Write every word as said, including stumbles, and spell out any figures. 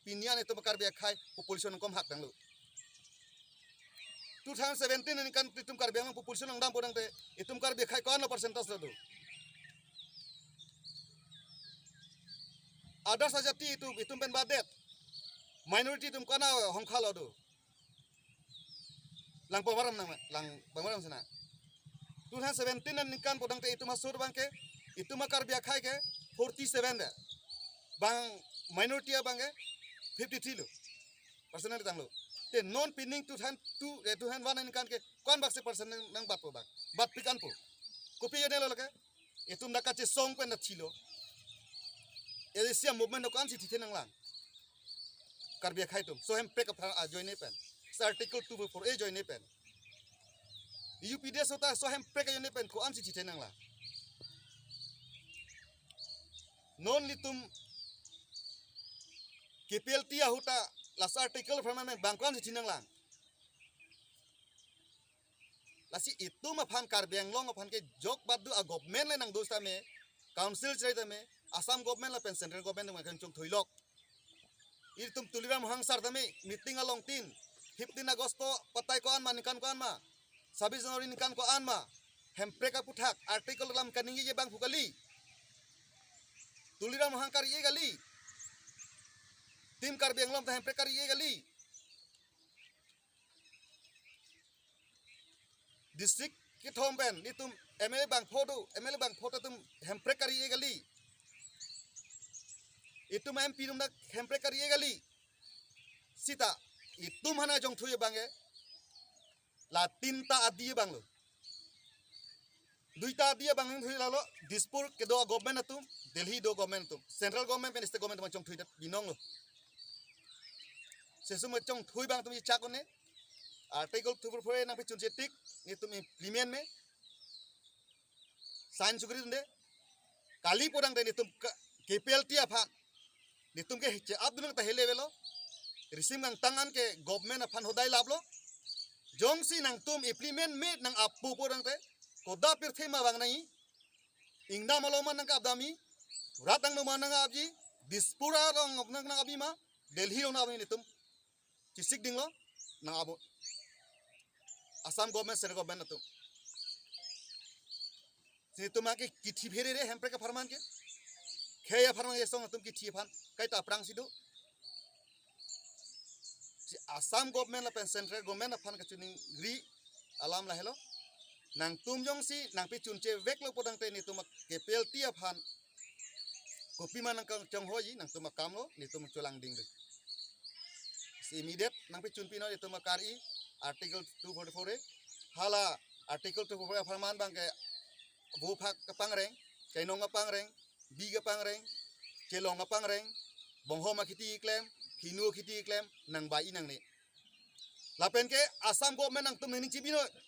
pini an itum Karbi akhei population kom hak tanglo. Two thousand seventeen aningkan itum Karbi Anglong population nangdampo tangte itum Karbi akhei ko-an lo percentage lo do? Others ajati itum, itum pen badet minority itum ko-an ahongkha lo do? Lang pamaram nang, lang pamaram sena. Two thousand seventeen aningkan po tangte itum asur abang ke, itum Karbi akhei ke forty seven de. Bang minority abang ke fifty three lo. Percent nangtanglo. Te non pining two thousand two, eh, two thousand one aningkan ke ko-an bak si percent nang, nangbatpo bang? Bat pikan po. Kopi ajoine lo ke? Itum dak kachesong pen na thilo. A D C movement ko-an si thithe nanglang? Karbi akhei atum. So Hemprek aphan ajoine pen. Sa Article two four four A ajoine pen. U P D S ahut ta so Hemprek ajoine pen ko-an si thithe nanglang? Non ilitum K P L T ahut ta laso article apharman bang ko-an si thi nanglang? Lasi itum aphan Karbi Anglong aphan ke jok bat do a government le nangdo sitame, council chai tame, Assam government lapen central government nangkangchong thoilok. Itum Tuliram Ronghang sar tame meeting along tin, fifteen August to patai ko-an ma, ningkan ko-an ma, sabis January ningkan ko-an ma, Hemprek aputhak article alam kaningje bang pu kali. Tuliram Ronghang kari-e kali. Tim Karbi Anglong ta Hemprek kari-e kali. District kethom pen itum M L A bangpho do, M L A bangpho ta itum Hemprek kari-e kali. Itum M P atum dak Hemprek kari-e kali. Sita itum aphan ajongthui abang ke la tinta adi abang lo. Duita adi abang thui lalo, Dispur kedo government atum, Delhi do government atum, central government pen state government atum chongthui det binong lo. Sesum chongthui abang atum chak one, Article two four four A nangpachunche tik, netum implement me. Sign chukri dunde. Kali po tangte netum ka-, K P L T aphan netum ke che-ap dunang ta hele avelo. Risim kangtang an ke government aphan hodai laplo. Jongsi nangtum implement me nang-ap po tangte, koda pirthe ma vang nangji? Ingdam along ma nangkapdamji? Rat angno ma nangkapji? Dispur arong nang nangkapji ma? Delhi along nangkapji? Netum chesik dinglo, nang-ap. Assam government, central government atum. Si netum ke kithi pherere Hemprek apharman ke. Khei apharman ke song atum kithi aphan kaita aphrangsi do. Si Assam government lapen central government aphan kachiningri alam lahelo. Nangtum jongsi nangpachunche veklo po tangte netum K P L T aphan kopima nangkangchonghoi, nangtum akam lo, netum cholang ding ding. Si immediate nangpachunpi non netum akari Article two forty-four A. Hala Article two forty-four A apharman abang ke vo phak kapangreng, chainong kapangreng, bi kapangreng, chelong kapangreng, bonghom akhiti keklem, hinu akhiti keklem, nangbai nangne. Lapen ke Assam government nangtum nangning chibi noi.